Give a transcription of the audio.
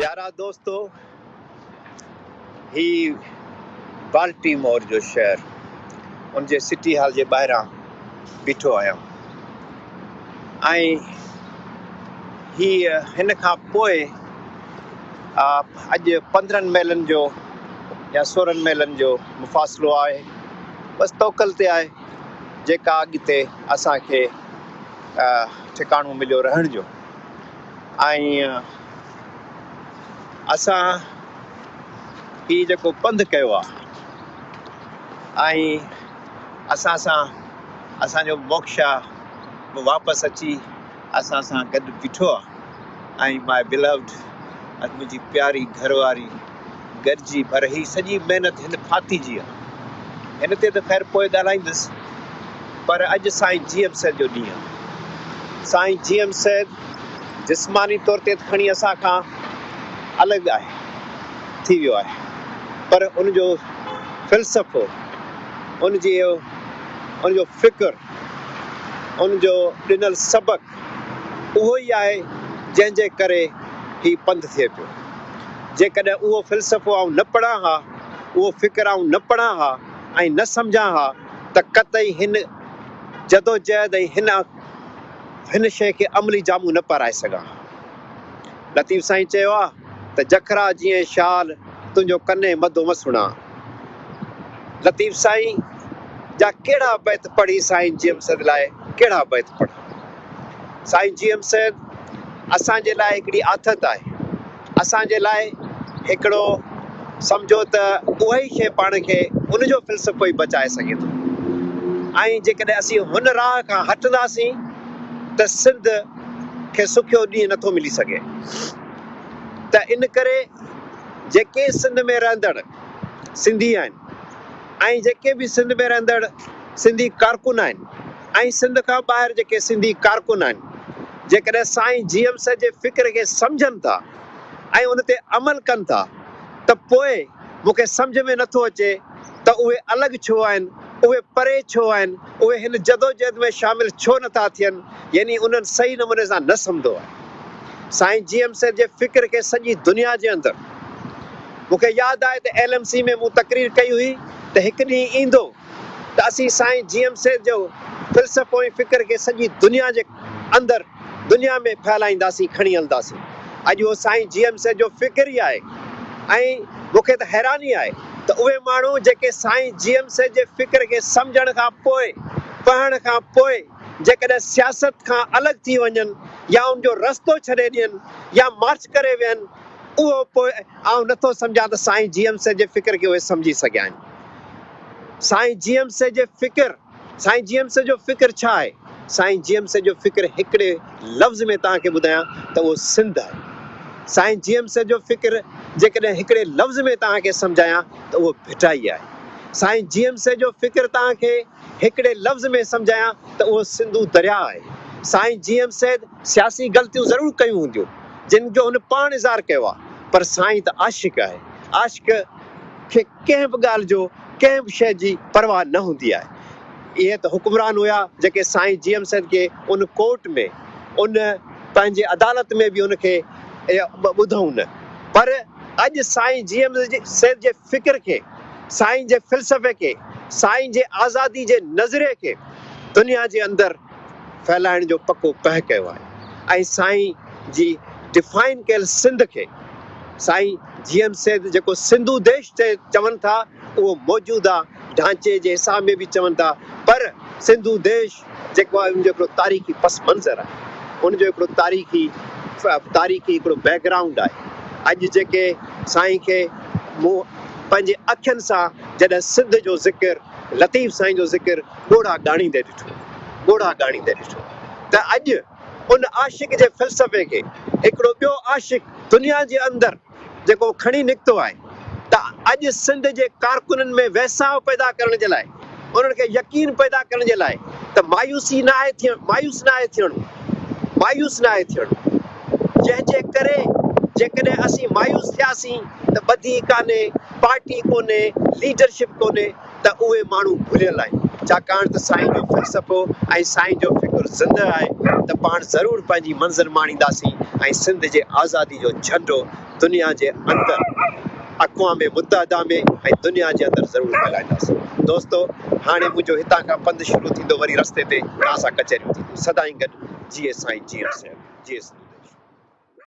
پيارا دوستو هي بالٽيمور جو شهر ان جي سٽي هال جي ٻاهران بيٺو آهيان ۽ هي هن کان پوء اڄ 15 ميلن جو يا 16 ميلن جو مفاصلو آهي بس توڪل تي آهي جيڪا اڳتي اسان کي ٺڪاڻو مليو رهڻ جو ۽ اسان هي جيڪو پنڌ ڪيو آ ۽ اسان سان اسان جو موڪشا به واپس اچي اسان سان گڏ بيٺو آ ۽ ماء بلوڊ منهنجي پياري گهر واري گڏجي پر هي سڄي محنت هن ڦاتي جي آ. هن تي ته خير پوء ڳالهائيندس پر اڄ سائين جي ايم سيد جو ڏينهن آ. سائين جي ايم سيد جسماني طور تي ته کڻي اسان کان الڳ آهي ٿي ويو آهي پر ان جو فلسفو ان جي ان جو فڪر ان جو ڏنل سبق اهو ئي آهي جنهن جي ڪري هي پنڌ ٿئي پيو. جيڪڏهن اهو فلسفو آئون نه پڙهان ها، اهو فڪر آئون نه پڙهان ها ۽ نه سمجهان ها ته قطعي هن جدوجهد ۽ هن هن شيء کي عملي جامو نه پارائي سگهان ها. لطيف سائين چيو آ ته جکرا جيئن شال تنهنجو ڪنين مڌو م سڻان. لطيف سائين جا ڪهڙا بيت پڙهي سائين جي ايم سيد لاء ڪهڙا بيت پڙهان. سائين جي ايم سيد اسان جي لاء هڪڙي آٿت آهي. اسان جي لاء هڪڙو سمجهو ته اها ئي شيء پاڻ کي ان جو فلسفو ئي بچائي سگهي ٿو ۽ جيڪڏهن اسين هن راهه کان هٽنداسين ته سنڌ کي سکيو ڏينهن نٿو ملي سگهي ته ان ڪري جيڪي سنڌ ۾ رهندڙ سنڌي آهن ۽ جيڪي به سنڌ ۾ رهندڙ سنڌي ڪارڪن آهن ۽ سنڌ کان ٻاهر جيڪي سنڌي ڪارڪن آهن، جيڪڏهن سائين جي ايم سيد جي فڪر کي سمجهن ٿا ۽ ان تي عمل ڪن ٿا ته پوء مون کي سمجهه ۾ نٿو اچي ته اهي الڳ ڇو آهن، اهي پري ڇو آهن، اهي هن جدوجهد ۾ شامل ڇو نٿا ٿين، يعني انهن صحيح نموني سان نه سمڌو آهي سائين جي ايم سيد جي فڪر کي سڄي دنيا جي اندر. مون کي ياد آهي ته ايل ايم سي ۾ مون تقرير ڪئي هئي ته هڪ ڏينهن ايندو ته اسين سائين جي ايم سيد جو فلسفو ۽ فڪر کي سڄي دنيا جي اندر دنيا ۾ ڦهلائينداسين کڻي هلنداسين. اڄ اهو سائين جي ايم سيد جو فڪر ئي آهي ۽ مون کي ته حيراني آهي ته اهي ماڻهو جيڪي سائين جي ايم سيد جي فڪر کي سمجهڻ کان پوء پڙهڻ کان پوء جيڪڏهن سياست کان الڳ ٿي وڃن يا ان جو رستو ڇڏي ڏين يا مارچ ڪري ويهن اهو پوء آئون نٿو سمجهان ته سائين جي ايم سيد جي فڪر کي اهي سمجهي سگهيا آهن. سائين جي ايم سيد جي فڪر سائين جي ايم سيد جو فڪر ڇا آهي؟ سائين جي ايم سيد جو فڪر هڪڙي لفظ ۾ توهان کي ٻڌايان ته اهو سنڌ آهي. سائين جي ايم سيد جو فڪر جيڪڏهن هڪڙي لفظ ۾ توهان کي سمجهايان ته اهو ڀٽائي آهي. سائين جي ايم سيد جو فڪر توهان کي هڪڙي لفظ ۾ سمجهايان ته اهو سنڌو درياء آهي. سائين جي ايم سيد سياسي غلطيون ضرور ڪيون هونديون جن جو هن پاڻ اظهار ڪيو آهي پر سائين ته عاشق آهي. عاشق کي ڪنهن به ڳالهه جو ڪنهن به شيء جي پرواهه نه هوندي آهي. اهي ته حڪمران هيا جيڪي سائين جي ايم سيد کي ان ڪورٽ ۾ ان پنهنجي عدالت ۾ به ان کي ٻڌئون نه پر اڄ سائين جي ايم سيد جي فڪر کي سائين جي فلسفي کي سائين جي آزادي جي نظريي کي دنيا جي اندر ڦهلائڻ جو پڪو پهه ڪيو آهي ۽ سائين جي ڊفائن ڪيل سنڌ کي سائين جي ايم سيد جيڪو سنڌو ديش چون ٿا اهو موجوده ڍانچي جي حساب ۾ به چون ٿا پر سنڌو ديش جيڪو آهي ان جو هڪڙو تاريخي پس منظر آهي ان جو هڪڙو تاريخي تاريخي هڪڙو بيڪ گرائونڊ آهي اڄ جيڪي سائين کي مون پنهنجي اکين سان جڏهن سنڌ جو ذڪر لطيف سائين جو ذڪر ڳوڙها ڳاڻيندي ڏٺو ڳوڙها ڳاڻيندي ڏٺو ته اڄ ان عاشق جي فلسفي کي هڪڙو ٻيو عاشق دنيا جي اندر جيڪو کڻي نڪتو آهي ته اڄ سنڌ جي ڪارڪنن ۾ ويساهه پيدا ڪرڻ جي لاء انهن کي يقين پيدا ڪرڻ جي لاء ته مايوسي ناهي ٿيڻ مايوس ناهي ٿيڻو مايوس ناهي ٿيڻو جنهن جي ڪري جيڪڏهن اسين مايوس ٿياسين ته ٻڌي ڪانهي پارٽي ڪونهي ليڊرشپ ڪونهي ته اهي ماڻهو ڀليل آهن، ڇاڪاڻ ته سائين جو فلسفو ۽ سائين جو فڪر زندهه آهي ته پاڻ ضرور پنهنجي منزل ماڻينداسين ۽ سنڌ جي آزادي جو جهنڊو دنيا جي اندر اقوام متحده ۾ ۽ دنيا جي اندر ضرور ڦهلائينداسين. دوستو هاڻي منهنجو هتان کان پنڌ شروع ٿيندو وري رستي تي توهان سان ڪچهريون ٿينديون. سدائين گڏ جيئي سائين جيئي حسين جيئي سنڌو.